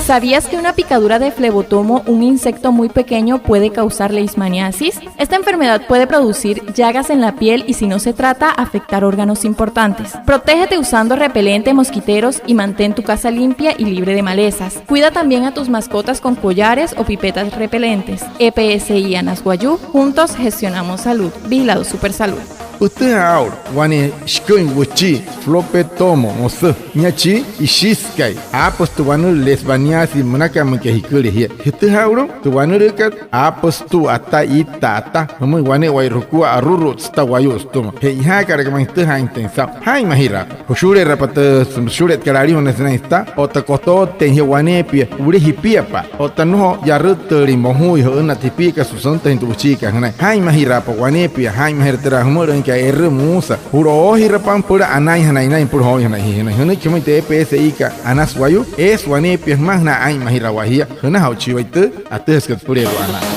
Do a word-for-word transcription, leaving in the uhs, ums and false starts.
¿Sabías que una picadura de flebotomo, un insecto muy pequeño, puede causar leishmaniasis? Esta enfermedad puede producir llagas en la piel y, si no se trata, afectar órganos importantes. Protégete usando repelente, mosquiteros y mantén tu casa limpia y libre de malezas. Cuida también a tus mascotas con collares o pipetas repelentes. E P S I Anas Wayuu, juntos gestionamos salud. Vigilado Supersalud. Pütüjaa aa'ulu wane shiküin wüchii, flopetomo müsü, nia chi ishiskai. Aapüsü tü wanülüü leishmaniasis münaka, müinka jiküle jia. Jütüjaa aa'ulu tü wanülüükat, aapüsü tuu ata, itta ata, jümüin wane'ewai jukua arurutsü süta wayuu sütüma. Che'ojaakalaka ma'i jütüjaainjatüin saa'u. Jaa'inmajiraapa, jüshule'erapa tü süshule'etkat alijuna sünain süta, otta kotooteein jia waneepia, wule jipiapa'a. Otta nnojo yarüttüülin mojuui jü'ünaa tipiakat süsüntajüin tü wüchiikat jünain. Jaa'inmajiraapa waneepia, jaa'inmajira türa jümülüinkat e'rü, muusa. Ju'loojiraapa süpüla anainjanain naa'in, süpüla jooinjanain jia jünain. Jünüiki jümüin tü E P S I kat Anas Wayuu, eesü waneepia jümaa, jünain aa'inmajirawaa jia. Jünaja'uchi wayuu tü atüjasükat süpüleerua anaa.